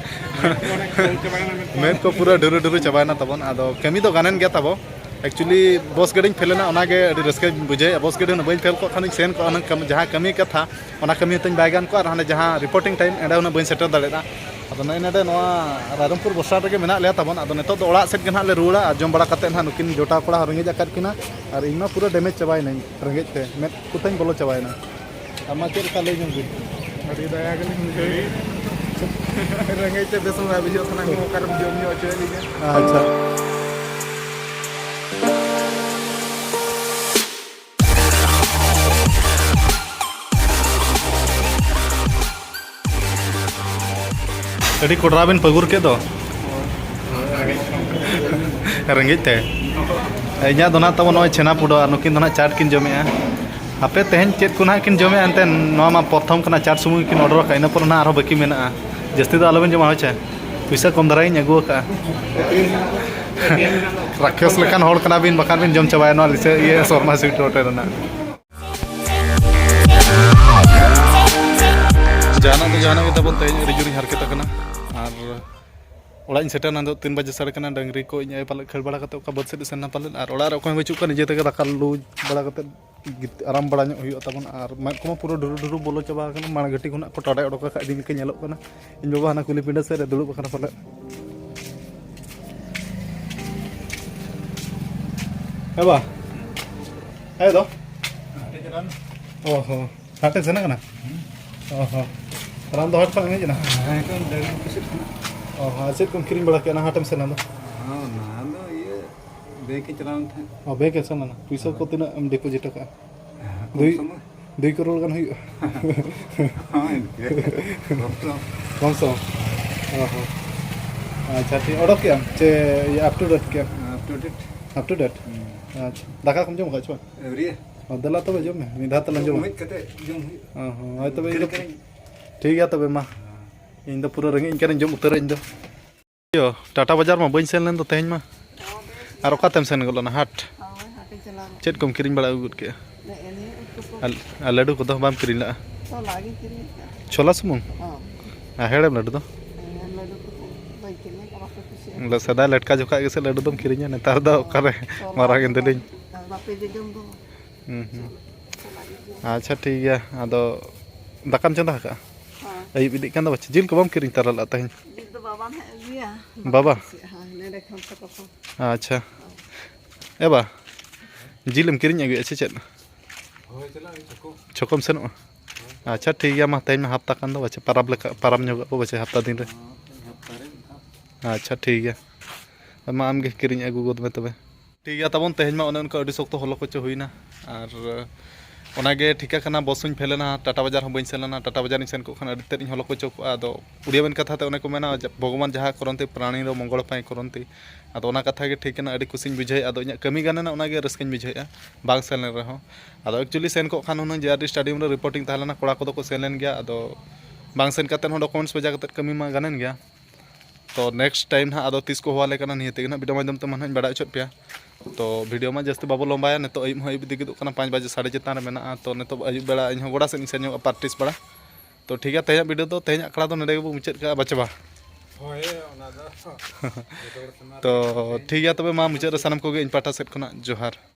ᱢᱮᱫ ᱠᱚ ᱯᱩᱨᱟᱹ ᱰᱩᱨᱩ ᱰᱩᱨᱩ ᱪᱟᱵᱟᱭᱮᱱᱟ ᱛᱟᱵᱚᱱ᱾ ᱟᱫᱚ ᱠᱟᱹᱢᱤ ᱫᱚ ᱜᱟᱱᱮᱱ ᱜᱮᱭᱟ ᱛᱟᱵᱚ᱾ Actually ᱵᱚᱥ ᱜᱟᱹᱰᱤᱧ ᱯᱷᱮᱞ ᱮᱱᱟ, ᱚᱱᱟᱜᱮ ᱟᱹᱰᱤ ᱨᱟᱹᱥᱠᱟᱹᱧ ᱵᱩᱡᱷᱟᱹᱣᱮᱫᱼᱟ᱾ ᱵᱚᱥ ᱜᱟᱹᱰᱤ ᱦᱩᱱᱟᱹᱝ ᱵᱟᱹᱧ ᱯᱷᱮᱞ ᱠᱚᱜ ᱠᱷᱟᱱ ᱤᱧ ᱥᱮᱱ ᱠᱚᱜᱼᱟ ᱦᱩᱱᱟᱹᱝ ᱠᱟᱹᱢᱤ, ᱡᱟᱦᱟᱸ ᱠᱟᱹᱢᱤ ᱠᱟᱛᱷᱟ, ᱚᱱᱟ ᱠᱟᱹᱢᱤ ᱦᱚᱸᱛᱟᱹᱧ ᱵᱟᱭ ᱜᱟᱱ ᱠᱚᱜᱼᱟ, ᱟᱨ ᱦᱟᱸᱰᱮ ᱡᱟᱦᱟᱸ ᱨᱤᱯᱳᱨᱴᱤᱝ ᱴᱟᱭᱤᱢ ᱚᱸᱰᱮ ᱦᱩᱱᱟᱹᱝ ᱵᱟᱹᱧ ᱥᱮᱴᱮᱨ ᱫᱟᱲᱮᱭᱟᱜᱼᱟ᱾ ᱟᱫᱚ ᱱᱚᱜᱼᱚᱭ ᱱᱚᱰᱮ ᱱᱚᱣᱟ ᱨᱟᱭᱨᱚᱝᱯᱩᱨ ᱵᱚᱥ ᱥᱴᱮᱱᱰ ᱨᱮᱜᱮ ᱢᱮᱱᱟᱜ ᱞᱮᱭᱟ ᱛᱟᱵᱚᱱ᱾ ᱟᱫᱚ ᱱᱤᱛᱚᱜ ᱫᱚ ᱚᱲᱟᱜ ᱥᱮᱫ ᱜᱮ ᱱᱟᱦᱟᱜ ᱞᱮ ᱨᱩᱣᱟᱹᱲᱟ, ᱟᱨ ᱡᱚᱢ ᱵᱟᱲᱟ ᱠᱟᱛᱮᱫ ᱱᱟᱦᱟᱜ ᱱᱩᱠᱤᱱ ᱡᱚᱴᱟᱣ ᱠᱚᱲᱟ ᱦᱚᱸ ᱨᱮᱸᱜᱮᱡ ᱟᱠᱟᱫ ᱠᱤᱱᱟ, ᱟᱨ ᱤᱧ ᱢᱟ ᱯᱩᱨᱟᱹ ᱰᱮᱢᱮᱡᱽ ᱪᱟᱵᱟᱭᱮᱱᱟᱹᱧ ᱨᱮᱸᱜᱮᱡ ᱛᱮ, ᱢᱮᱫ ᱠᱚᱛᱟᱹᱧ ᱵᱚᱞᱚ ᱪᱟᱵᱟᱭᱮᱱᱟ᱾ ᱟᱢ ᱢᱟ ᱪᱮᱫ ᱞᱮᱠᱟ ᱞᱟᱹᱭ ᱧᱚᱜ ᱵᱤᱱ? ᱟᱹᱰᱤ ᱫᱟᱭᱟ ᱜᱮᱞᱤᱧ ᱵᱩᱡᱷᱟᱹᱣᱮᱫ᱾ ᱨᱮᱸᱜᱮᱡ ᱛᱮ ᱵᱮᱥ ᱦᱚᱸ ᱵᱟᱭ ᱵᱩᱡᱷᱟᱹᱜ ᱠᱟᱱᱟ, ᱚᱠᱟᱨᱮᱢ ᱡᱚᱢ ᱧᱩ ᱦᱚᱪᱚᱭᱮᱫ ᱞᱤᱧᱟ? ᱟᱪᱪᱷᱟ᱾ ᱟᱹᱰᱤ ᱠᱚᱰᱨᱟ ᱵᱤᱱ ᱯᱟᱹᱜᱩᱨ ᱠᱮᱫ ᱫᱚ᱾ ᱨᱮᱸᱜᱮᱡ ᱛᱮ᱾ ᱤᱧᱟᱹᱜ ᱫᱚ ᱱᱟᱜ ᱛᱟᱵᱚ ᱱᱚᱜᱼᱚᱭ ᱪᱷᱮᱱᱟ ᱯᱩᱰᱚ, ᱟᱨ ᱱᱩᱠᱤᱱ ᱫᱚ ᱱᱟᱜ ᱪᱟᱴ ᱠᱤᱱ ᱡᱚᱢᱮᱜᱼᱟ᱾ ᱦᱟᱯᱮ ᱛᱮᱦᱮᱧ ᱪᱮᱫ ᱠᱚ ᱱᱟᱜ ᱠᱤᱱ ᱡᱚᱢᱮᱜᱼᱟ, ᱮᱱᱛᱮ ᱱᱚᱣᱟ ᱢᱟ ᱯᱨᱚᱛᱷᱚᱢ ᱠᱟᱱᱟ, ᱪᱟᱴ ᱥᱩᱢᱩᱝ ᱠᱤᱱ ᱚᱰᱟᱨ ᱟᱠᱟᱫᱼᱟ, ᱤᱱᱟᱹ ᱯᱚᱨᱮ ᱱᱟᱜ ᱟᱨᱦᱚᱸ ᱵᱟᱹᱠᱤ ᱢᱮᱱᱟᱜᱼᱟ᱾ ᱡᱟᱹᱥᱛᱤ ᱫᱚ ᱟᱞᱚᱵᱤᱱ ᱡᱚᱢᱟ, ᱦᱳᱭ ᱪᱮ? ᱯᱩᱭᱥᱟᱹ ᱠᱚᱢ ᱫᱷᱟᱨᱟ ᱜᱤᱧ ᱟᱹᱜᱩ ᱟᱠᱟᱫᱼᱟ᱾ ᱨᱟᱠᱷᱮᱥ ᱞᱮᱠᱟᱱ ᱦᱚᱲ ᱠᱟᱱᱟ ᱵᱤᱱ, ᱵᱟᱠᱷᱟᱱ ᱵᱤᱱ ᱡᱚᱢ ᱪᱟᱵᱟᱭᱟ ᱱᱚᱣᱟ ᱞᱤᱥᱟᱹ, ᱤᱭᱟᱹ, ᱥᱚᱨᱢᱟ ᱥᱩᱭᱤᱴ ᱦᱳᱴᱮᱞ ᱨᱮᱱᱟᱜ᱾ ᱡᱟᱦᱟᱱᱟᱜ ᱫᱚ ᱡᱟᱦᱟᱱᱟᱜ ᱜᱮ ᱛᱟᱵᱚᱱ, ᱛᱮᱦᱮᱧ ᱟᱹᱰᱤ ᱡᱳᱨᱤᱧ ᱦᱟᱨᱠᱮᱛ ᱟᱠᱟᱱᱟ᱾ ᱟᱨ ᱚᱲᱟᱜ ᱤᱧ ᱥᱮᱴᱮᱨ ᱮᱱᱟ, ᱱᱤᱛᱚᱜ ᱛᱤᱱ ᱵᱟᱡᱮ ᱥᱟᱲᱮ ᱠᱟᱱᱟ, ᱰᱟᱹᱝᱨᱤ ᱠᱚ ᱤᱧ ᱟᱭᱳ ᱯᱟᱞᱮᱫ ᱠᱷᱟᱹᱲ ᱵᱟᱲᱟ ᱠᱟᱛᱮ ᱚᱠᱟ ᱵᱟᱹᱫᱽ ᱥᱮᱫ ᱮ ᱥᱮᱱ ᱮᱱᱟ ᱯᱟᱞᱮᱫ, ᱟᱨ ᱚᱲᱟᱜ ᱨᱮ ᱚᱠᱚᱭ ᱦᱚᱸ ᱵᱟᱹᱪᱩᱜ ᱠᱚᱣᱟ, ᱱᱤᱡᱮ ᱛᱮᱜᱮ ᱫᱟᱠᱟ ᱞᱩ ᱵᱟᱲᱟ ᱠᱟᱛᱮ ᱜᱤᱛ-, ᱟᱨᱟᱢ ᱵᱟᱲᱟ ᱧᱚᱜ ᱦᱩᱭᱩᱜᱼᱟ ᱛᱟᱵᱚᱱ᱾ ᱟᱨ ᱢᱮᱫ ᱠᱚᱢᱟ ᱯᱩᱨᱟᱹ ᱰᱷᱩᱨᱩ ᱰᱷᱩᱨᱩ ᱵᱚᱞᱚ ᱪᱟᱵᱟ ᱟᱠᱟᱱᱟ, ᱢᱟᱲᱟᱝ ᱜᱷᱟᱹᱴᱤ ᱠᱷᱚᱱᱟᱜ ᱠᱚ ᱴᱟᱰᱟᱭ ᱚᱰᱚᱠ ᱟᱠᱟᱫ ᱤᱫᱤ ᱞᱮᱠᱟ ᱧᱮᱞᱚᱜ ᱠᱟᱱᱟ᱾ ᱤᱧ ᱵᱟᱵᱟ ᱦᱟᱱᱟ ᱠᱩᱞᱦᱤ ᱯᱤᱸᱰᱟᱹ ᱥᱮᱫ ᱨᱮ ᱫᱩᱲᱩᱵ ᱟᱠᱟᱱᱟ ᱯᱟᱞᱮᱫ᱾ ᱦᱮᱸ ᱵᱟ? ᱦᱮᱸ ᱫᱚ? ᱚ ᱦᱚᱸ᱾ ᱦᱟᱴᱮᱢ ᱥᱮᱱ ᱟᱠᱟᱱᱟ? ᱚ ᱦᱚᱸ᱾ ᱨᱟᱱ ᱫᱚ ᱦᱟᱴ ᱠᱷᱚᱱ ᱮᱢ ᱦᱮᱡ ᱮᱱᱟ? ᱦᱮᱸ, ᱱᱤᱛᱚᱜ ᱫᱟᱹᱲ ᱠᱩᱥᱤᱫ ᱠᱟᱱᱟ᱾ ᱚ ᱦᱚᱸ᱾ ᱟᱨ ᱪᱮᱫ ᱠᱚᱢ ᱠᱤᱨᱤᱧ ᱵᱟᱲᱟ ᱠᱮᱫᱼᱟ ᱚᱱᱟ ᱦᱟᱴᱮᱢ ᱥᱮᱱ ᱮᱱᱟ ᱫᱚ? ᱦᱚᱸ, ᱚᱱᱟ ᱫᱚ ᱤᱭᱟᱹ, ᱵᱮᱝᱠ ᱤᱧ ᱪᱟᱞᱟᱣ ᱞᱮᱱ ᱛᱟᱦᱮᱸᱫ᱾ ᱚ, ᱵᱮᱝᱠ ᱮᱢ ᱥᱮᱱ ᱞᱮᱱᱟ? ᱯᱩᱭᱥᱟᱹ ᱠᱚ ᱦᱳᱭ᱾ ᱛᱤᱱᱟᱹᱜ ᱮᱢ ᱰᱤᱯᱚᱡᱤᱴ ᱟᱠᱟᱫᱼᱟ? ᱦᱮᱸ, ᱠᱚᱢ ᱫᱩᱭ, ᱥᱚᱢᱚᱭ᱾ ᱫᱩᱭ ᱠᱟᱨᱳᱲ ᱜᱟᱱ ᱦᱩᱭᱩᱜᱼᱟ? ᱦᱚᱸ, ᱤᱱᱠᱟᱹ᱾ ᱠᱚᱢ ᱥᱚᱢ᱾ ᱠᱚᱢ ᱥᱚᱢ? ᱚ ᱦᱚᱸ᱾ ᱟᱪᱪᱷᱟ, ᱴᱷᱤᱠ᱾ ᱚᱰᱚᱠ ᱠᱮᱜᱼᱟᱢ ᱪᱮ ᱤᱭᱟᱹ, up to date ᱠᱮᱜᱼᱟᱢ? Up to date᱾ Up to date? ᱦᱩᱸ᱾ ᱟᱪᱪᱷᱟ᱾ ᱫᱟᱠᱟ ᱠᱚᱢ ᱡᱚᱢ ᱟᱠᱟᱫ ᱪᱮ ᱵᱟᱝ? ᱟᱹᱣᱨᱤᱭᱟ᱾ ᱚ, ᱫᱮᱞᱟ ᱛᱚᱵᱮ ᱡᱚᱢ ᱢᱮ᱾ ᱢᱤᱫ ᱫᱷᱟᱣ ᱛᱮᱞᱟᱝ ᱡᱚᱢᱟ᱾ ᱢᱤᱫ ᱠᱟᱛᱮ ᱡᱚᱢ ᱦᱩᱭᱩᱜᱼᱟ᱾ ᱚ ᱦᱚᱸ, ᱦᱳᱭ ᱛᱚᱵᱮ ᱤᱧ ᱫᱚ ᱠᱤᱨᱤᱧ ᱠᱤᱨᱤᱧ᱾ ᱴᱷᱤᱠ ᱜᱮᱭᱟ ᱛᱚᱵᱮ ᱢᱟ᱾ ᱦᱮᱸ᱾ ᱤᱧ ᱫᱚ ᱯᱩᱨᱟᱹ ᱨᱮᱸᱜᱮᱡ ᱤᱧ ᱠᱟᱱᱟ, ᱡᱚᱢ ᱩᱛᱟᱹᱨᱟᱹᱧ ᱤᱧ ᱫᱚ᱾ ᱤᱭᱟᱹ, ᱴᱟᱴᱟ ᱵᱟᱡᱟᱨ ᱢᱟ ᱵᱟᱹᱧ ᱥᱮᱱ ᱞᱮᱱ ᱫᱚ ᱛᱮᱦᱮᱧ ᱢᱟ᱾ ᱟᱨ ᱚᱠᱟ ᱛᱮᱢ ᱥᱮᱱ ᱜᱚᱫ ᱞᱮᱱᱟ ᱦᱟᱴ? ᱦᱳᱭ, ᱦᱟᱴᱤᱧ ᱪᱟᱞᱟᱣ ᱞᱮᱱᱟ᱾ ᱪᱮᱫ ᱠᱚᱢ ᱠᱤᱨᱤᱧ ᱵᱟᱲᱟ ᱟᱹᱜᱩ ᱜᱚᱫ ᱠᱮᱜᱼᱟ? ᱱᱮᱜᱼᱮ ᱱᱤᱭᱟᱹ ᱩᱛᱩ ᱠᱚ᱾ ᱟᱨ, ᱟᱨ ᱞᱟᱹᱰᱩ ᱠᱚᱫᱚ ᱵᱟᱢ ᱠᱤᱨᱤᱧ ᱞᱟᱜᱼᱟ? ᱪᱷᱚᱞᱟ ᱜᱤᱧ ᱠᱤᱨᱤᱧ ᱟᱠᱟᱫᱼᱟ᱾ ᱪᱷᱚᱞᱟ ᱥᱩᱢᱩᱝ? ᱦᱚᱸ᱾ ᱟᱨ ᱦᱮᱲᱮᱢ ᱞᱟᱹᱰᱩ ᱫᱚ? ᱦᱮᱲᱮᱢ ᱞᱟᱹᱰᱩ ᱠᱚᱫᱚ ᱵᱟᱹᱧ ᱠᱤᱨᱤᱧ ᱟᱠᱟᱫᱼᱟ, ᱵᱟᱠᱚ ᱠᱩᱥᱤᱭᱟᱜᱼᱟ᱾ ᱥᱮᱫᱟᱭ ᱞᱮᱴᱠᱟ ᱡᱚᱠᱷᱟᱡ ᱜᱮᱥᱮ ᱞᱟᱹᱰᱩ ᱫᱚᱢ ᱠᱤᱨᱤᱧᱟ, ᱱᱮᱛᱟᱨ ᱫᱚ ᱦᱚᱸ, ᱚᱠᱟᱨᱮ ᱪᱷᱚᱞᱟ ᱢᱟᱨᱟᱝ ᱠᱚᱫᱚ ᱮᱱᱫᱮᱞᱤᱧ᱾ ᱵᱟᱯᱮ ᱡᱚᱡᱚᱢ ᱫᱚ᱾ ᱦᱩᱸ, ᱦᱩᱸ᱾ ᱪᱷᱚᱞᱟ ᱜᱮ ᱠᱤᱨᱤᱧ᱾ ᱟᱪᱪᱷᱟ, ᱴᱷᱤᱠ ᱜᱮᱭᱟ᱾ ᱟᱫᱚ ᱫᱟᱠᱟᱢ ᱪᱚᱸᱫᱟ ᱟᱠᱟᱫᱼᱟ? ᱦᱚᱸ᱾ ᱟᱹᱭᱩᱵ ᱤᱫᱤᱜ ᱠᱟᱱ ᱫᱚ ᱯᱟᱪᱮ᱾ ᱡᱤᱞ ᱠᱚ ᱵᱟᱢ ᱠᱤᱨᱤᱧ ᱛᱟᱨᱟ ᱞᱟᱜᱼᱟ ᱛᱮᱦᱮᱧ? ᱡᱤᱞ ᱫᱚ ᱵᱟᱵᱟᱢ ᱦᱮᱡ ᱟᱹᱜᱩᱭᱟ? ᱵᱟᱵᱟ? ᱵᱟᱠᱚ ᱠᱩᱥᱤᱭᱟᱜᱼᱟ᱾ ᱦᱳᱭ, ᱱᱚᱰᱮ ᱠᱷᱚᱱ ᱛᱟᱠᱚ ᱠᱚ᱾ ᱟᱪᱪᱷᱟ᱾ ᱮ ᱵᱟ, ᱡᱤᱞᱮᱢ ᱠᱤᱨᱤᱧ ᱟᱹᱜᱩᱭᱟ ᱥᱮ ᱪᱮᱫ? ᱦᱳᱭ, ᱪᱟᱞᱟᱜ ᱦᱩᱭᱩᱜᱼᱟ, ᱪᱷᱚᱠᱚ᱾ ᱪᱷᱚᱠᱚᱢ ᱥᱮᱱᱚᱜᱼᱟ? ᱦᱳᱭ᱾ ᱟᱪᱪᱷᱟ, ᱴᱷᱤᱠ ᱜᱮᱭᱟ, ᱢᱟ, ᱛᱮᱦᱮᱧ ᱢᱟ ᱦᱟᱯᱛᱟ ᱠᱟᱱ ᱫᱚ, ᱯᱟᱪᱮ ᱯᱟᱨᱟᱵᱽ ᱞᱮᱠᱟ, ᱯᱟᱨᱟᱵᱽ ᱧᱚᱜᱚᱜ ᱟᱵᱚ ᱯᱟᱪᱮ ᱦᱟᱯᱛᱟ ᱫᱤᱱ ᱨᱮ᱾ ᱦᱚᱸ, ᱦᱟᱯᱛᱟ ᱨᱮ ᱢᱤᱫ ᱫᱷᱟᱣ᱾ ᱟᱪᱪᱷᱟ, ᱴᱷᱤᱠ ᱜᱮᱭᱟ, ᱢᱟ, ᱟᱢᱜᱮ ᱠᱤᱨᱤᱧ ᱟᱹᱜᱩ ᱜᱚᱫ ᱢᱮ ᱛᱚᱵᱮ᱾ ᱴᱷᱤᱠ ᱜᱮᱭᱟ, ᱛᱟᱵᱚᱱ ᱛᱮᱦᱮᱧ ᱢᱟ ᱚᱱᱮ ᱚᱱᱠᱟ ᱟᱹᱰᱤ ᱥᱚᱠᱛᱚ ᱦᱚᱞᱚ ᱠᱚᱪᱚ ᱦᱩᱭᱱᱟ, ᱟᱨ ᱚᱱᱟᱜᱮ ᱴᱷᱤᱠᱟ ᱠᱟᱱᱟ, ᱵᱚᱥ ᱦᱚᱸᱧ ᱯᱷᱮᱞ ᱮᱱᱟ, ᱴᱟᱴᱟ ᱵᱟᱡᱟᱨ ᱦᱚᱸ ᱵᱟᱹᱧ ᱥᱮᱱ ᱞᱮᱱᱟ᱾ ᱴᱟᱴᱟ ᱵᱟᱡᱟᱨ ᱤᱧ ᱥᱮᱱ ᱠᱚᱜ ᱠᱷᱟᱱ ᱟᱹᱰᱤ ᱛᱮᱫ ᱤᱧ ᱦᱚᱞᱚ ᱠᱚᱪᱚ ᱠᱚᱜᱼᱟ᱾ ᱟᱫᱚ ᱩᱲᱤᱭᱟ ᱢᱮᱱ ᱠᱟᱛᱷᱟ ᱛᱮ ᱚᱱᱮ ᱠᱚ ᱢᱮᱱᱟ, ᱡᱟ-, ᱵᱷᱚᱜᱚᱵᱟᱱ ᱡᱟᱦᱟᱸ ᱠᱚᱨᱚᱱᱛᱤ ᱯᱨᱟᱬᱤ ᱫᱚ ᱢᱚᱝᱜᱚᱞ ᱯᱟᱭ ᱠᱚᱨᱚᱱᱛᱤ᱾ ᱟᱫᱚ ᱚᱱᱟ ᱠᱟᱛᱷᱟ ᱜᱮ ᱴᱷᱤᱠ ᱠᱟᱱᱟ, ᱟᱹᱰᱤ ᱠᱩᱥᱤᱧ ᱵᱩᱡᱷᱟᱹᱣᱮᱫᱼᱟ᱾ ᱟᱫᱚ ᱤᱧᱟᱹᱜ ᱠᱟᱹᱢᱤ ᱜᱟᱱ ᱮᱱᱟ, ᱚᱱᱟᱜᱮ ᱨᱟᱹᱥᱠᱟᱹᱧ ᱵᱩᱡᱷᱟᱹᱣᱮᱫᱼᱟ, ᱵᱟᱝ ᱥᱮᱱ ᱞᱮᱱ ᱨᱮᱦᱚᱸ᱾ ᱟᱫᱚ actually ᱥᱮᱱ ᱠᱚᱜ ᱠᱷᱟᱱ ᱦᱩᱱᱟᱹᱝ ᱡᱮ ᱟᱨ ᱰᱤ ᱥᱴᱮᱰᱤᱭᱟᱢ ᱨᱮ ᱨᱤᱯᱳᱨᱴᱤᱝ ᱛᱟᱦᱮᱸ ᱞᱮᱱᱟ, ᱠᱚᱲᱟ ᱠᱚᱫᱚ ᱠᱚ ᱥᱮᱱ ᱞᱮᱱ ᱜᱮᱭᱟ᱾ ᱟᱫᱚ ᱵᱟᱝ ᱥᱮᱱ ᱠᱟᱛᱮᱫ ᱦᱚᱸ ᱰᱚᱠᱩᱢᱮᱱᱴᱥ ᱵᱷᱮᱡᱟ ᱠᱟᱛᱮᱫ ᱠᱟᱹᱢᱤ ᱢᱟ ᱜᱟᱱ ᱮᱱ ᱜᱮᱭᱟ᱾ ᱛᱚ next time ᱱᱟᱦᱟᱜ ᱟᱫᱚ ᱛᱤᱥ ᱠᱚ ᱦᱚᱦᱚ ᱟᱞᱮ ᱠᱟᱱᱟ, ᱱᱤᱭᱟᱹ ᱛᱮᱜᱮ ᱱᱟᱦᱟᱜ ᱵᱷᱤᱰᱤᱭᱳ ᱢᱟᱫᱽᱫᱷᱚᱢ ᱛᱮ ᱢᱟ ᱱᱟᱦᱟᱜ ᱤᱧ ᱵᱟᱲᱟᱭ ᱦᱚᱪᱚᱭᱮᱫ ᱯᱮᱭᱟ᱾ ᱛᱚ ᱵᱷᱤᱰᱤᱭᱳ ᱢᱟ ᱡᱟᱹᱥᱛᱤ ᱵᱟᱵᱚ ᱞᱚᱢᱵᱟᱭᱟ, ᱱᱤᱛᱚᱜ ᱟᱹᱭᱩᱵ ᱦᱚᱸ ᱟᱹᱭᱩᱵ ᱤᱫᱤ ᱜᱚᱫᱚᱜ ᱠᱟᱱᱟ, ᱯᱟᱸᱪ ᱵᱟᱡᱮ ᱥᱟᱲᱮ ᱪᱮᱛᱟᱱ ᱨᱮ ᱢᱮᱱᱟᱜᱼᱟ᱾ ᱛᱚ ᱱᱤᱛᱚᱜ ᱟᱹᱭᱩᱵ ᱵᱮᱲᱟ ᱤᱧ ᱦᱚᱸ ᱜᱚᱰᱟ ᱥᱮᱫ ᱤᱧ ᱥᱮᱱ ᱧᱚᱜᱼᱟ practice ᱵᱟᱲᱟ᱾ ᱛᱚ ᱴᱷᱤᱠ ᱜᱮᱭᱟ, ᱛᱮᱦᱮᱧᱟᱜ ᱵᱷᱤᱰᱤᱭᱳ ᱫᱚ ᱛᱮᱦᱮᱧ ᱟᱠᱷᱲᱟ ᱫᱚ ᱱᱚᱰᱮ ᱜᱮᱵᱚ ᱢᱩᱪᱟᱹᱫ ᱠᱟᱜᱼᱟ, ᱵᱟᱪᱮ ᱵᱟ? ᱦᱳᱭ, ᱚᱱᱟ ᱫᱚ ᱡᱚᱛᱚ ᱦᱚᱲ ᱛᱮᱢᱟ ᱛᱚ ᱴᱷᱤᱠ ᱜᱮᱭᱟ, ᱛᱚᱵᱮ ᱢᱟ ᱢᱩᱪᱟᱹᱫ ᱨᱮ ᱥᱟᱱᱟᱢ ᱠᱚᱜᱮ ᱤᱧ ᱯᱟᱦᱴᱟ ᱥᱮᱫ ᱠᱷᱚᱱᱟᱜ ᱡᱚᱦᱟᱨ᱾